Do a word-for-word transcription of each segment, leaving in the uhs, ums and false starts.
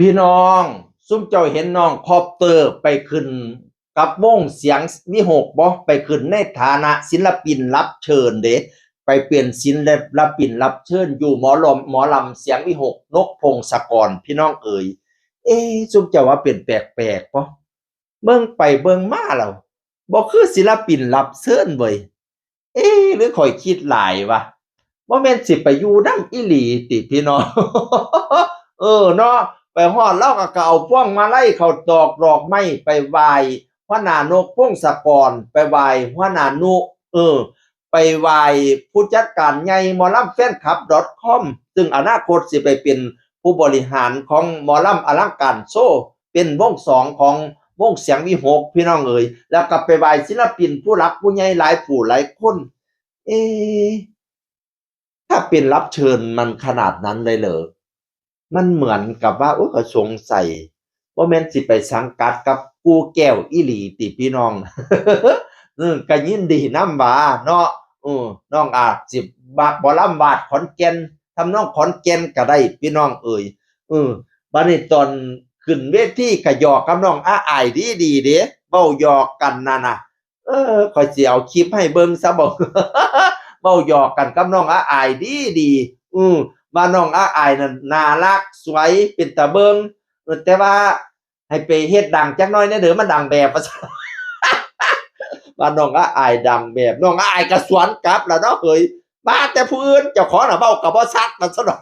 พี่น้อง ซุมเจ้าเห็นน้องคอปเตอร์ไปขึ้นกับวงเสียงวิหกบ่ ไปขึ้นในฐานะศิลปินรับเชิญเด้ ไปเป็นศิลปินรับเชิญอยู่หมอลำ หมอลำเสียงวิหก นกพงศกร พี่น้องเอ๋ย เอ๊ะ ซุมเจ้าว่าเป็นแปลกๆบ่ เบิ่งไปเบิ่งมาแล้ว บ่คือศิลปินรับเชิญเว้ย เอ๊ะ หรือข้อยคิดหลายวะ บ่แม่นสิไปอยู่นำอีหลีติพี่น้อง เออเนาะ ไปฮอดลาวก็ ก็เอาพวงมาลัย ข้าวตอก ดอกไม้ ไปไหว้หัวหน้านกพงศกร ไปไหว้หัวหน้านุ เออ ไปไหว้ผู้จัดการใหญ่หมอลำแฟนคลับ .com ซึ่งอนาคตสิไปเป็นผู้บริหารของหมอลำอลังการโชว์ เป็นวงสองของวงเสียงวิหก พี่น้องเอ๋ย แล้วก็ไปไหว้ศิลปินผู้หลักผู้ใหญ่หลายผู้หลายคน เอ๊ะ ถ้าเป็นรับเชิญมันขนาดนั้นเลยเหรอ มันเหมือนกับว่า โอ้ย ก็สงสัย บ่แม่นสิไปสังกัดกับกู่แก้วอีหลีติพี่น้อง เออ ก็ยินดีนำว่าเนาะ เออ น้องอาจสิมักหมอลำวาดขอนแก่น ทำนองขอนแก่นก็ได้พี่น้องเอ๋ย เออ บัดนี้ตอนขึ้นเวทีก็หยอกกับน้องอาอายดีๆเด้ เว้าหยอกกันนั่นน่ะ เออ ข้อยสิเอาคลิปให้เบิ่งซะบ่ เว้าหยอกกันกับน้องอาอายดีๆ อือ ว่าน้องอาอายนั่นน่ารัก สวย เป็นตาเบิ่ง เออ แต่ว่าให้ไปเฮ็ดดังจักหน่อยแหน่เด้อ มันดังแบบ ว่าซั่น ว่าน้องอาอายดังแบบ น้องอาอายก็สวนกลับล่ะเนาะ เฮ้ย มาแต่ผู้อื่น เจ้าของน่ะเว้าก็บ่ชัด ว่าซั่นดอก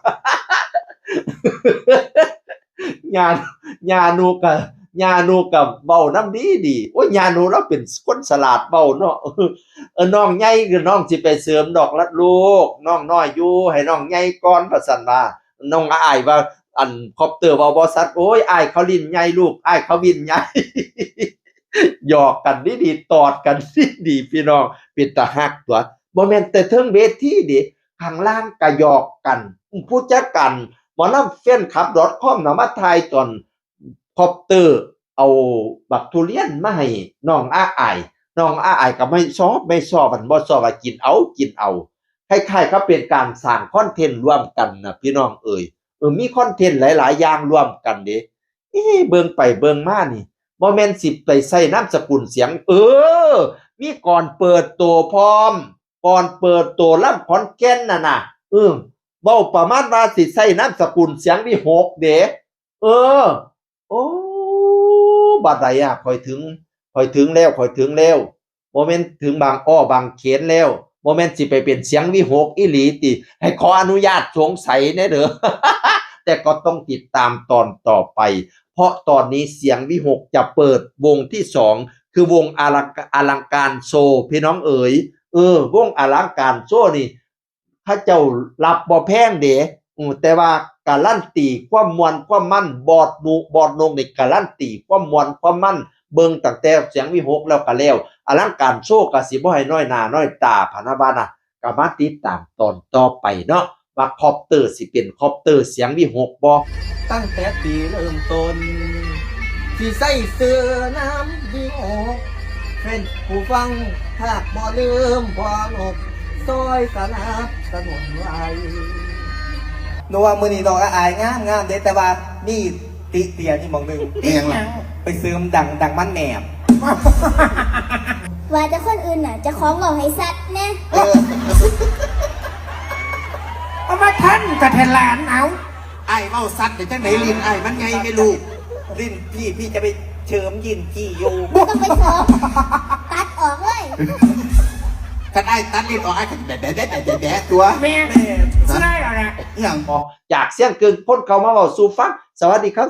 ย่า ย่าหนูก็ ย่าหนูก็เว้านำดีๆ โอ้ย ย่าหนูลาวเป็นคนฉลาดเว้าเนาะ เออ น้องใหญ่คือน้องสิไปเสริมดอกละลูก น้องน้อยอยู่ ให้น้องใหญ่ก่อน ว่าซั่นว่า น้องอาอายว่า อันคอปเตอร์เว้าบ่ชัด โอ้ย อ้ายเขาลิ้นใหญ่ลูก อ้ายเขาลิ้นใหญ่ หยอกกันดีๆ ตอดกันดีๆ พี่น้อง เป็นตาฮักตั๊ว บ่แม่นแต่เทิงเวทีเด้ ข้างล่างก็หยอกกัน ผู้จัดการหมอลำแฟนคลับ .com น่ะมาถ่ายตอนคอปเตอร์เอาบักทุเรียนมาให้น้องอาอาย น้องอาอายก็ไม่ชอบ ไม่ชอบ มันบ่ชอบ ว่ากินเอา กินเอา คล้ายๆกับเป็นการสร้างคอนเทนต์ร่วมกันน่ะ พี่น้องเอ๋ย เออ มีคอนเทนต์หลายๆอย่างร่วมกันเด้ เอ๊ะ เบิ่งไปเบิ่งมานี่ บ่แม่นสิไปใส่นามสกุลเสียง เออ มีก่อนเปิดตัวพร้อม ก่อนเปิดตัวลำขอนแก่นน่ะนะ เออ เว้าประมาณว่าสิใส่นามสกุลเสียงวิหกเด้ เออ โอ้ บัดใดอะ ข้อยถึง ข้อยถึงแล้ว ข้อยถึงแล้ว บ่แม่นถึงบางอ้อบางเขนแล้ว บ่แม่นสิไปเป็นเสียงวิหกอีหลีติ ให้ขออนุญาตสงสัยแหน่เด้อ แต่ก็ต้องติดตามตอนต่อไป เพราะตอนนี้เสียงวิหกจะเปิดวงที่สอง คือวงอลัง อลังการโชว์ พี่น้องเอ๋ย เออ วงอลังการโชว์นี่ เขาเจ้ารับบ่แพงเด้ อืม แต่ว่าการันตีความม่วนความมัน บอสนุ บอสนกนี่การันตีความม่วนความมัน เบิ่งตั้งแต่เสียงวิหกแล้วก็แล้ว อลังการโชว์ก็สิบ่ให้น้อยหน้าน้อยตา พะนะว่านะ ก็มาติดตามตอนต่อไปเนาะ ว่าคอปเตอร์สิเป็นคอปเตอร์เสียงวิหกบ่ ตั้งแต่ปีเริ่มต้น สิใส่เสื้อน้ำวิหก เป็นผู้ฟังหากบ่ลืมพ่อนก ซอยสนับสนุนไว้ หนูว่ามื้อนี้น้องอาอายงามงามเด้ แต่ว่ามีติเตียนอีกหม่องหนึ่ง อิหยังล่ะ ไปเสริมดัง ดังมันแหนบ ว่าแต่คนอื่นน่ะ เจ้าของเว้าให้ชัดแหน่ เออ เอามาทันกะแทนหลานเอา อ้ายเว้าชัดได้จังได๋ ลิ้นอ้ายมันใหญ่แม่ลูก ลิ้นพี่ พี่จะไปเสริมลิ้นพี่อยู่ บ่ต้องไปเสริม ตัดออกเลย คันอ้ายตัดลิ้นออก อ้ายก็แบะแบะแบะแบะแบะตั๊ว แม่น แม่น ใช่แล้วนะ อิหยัง จากเสียงกึ่งคนเข้ามาเว้าสู่ฟัง สวัสดีครับ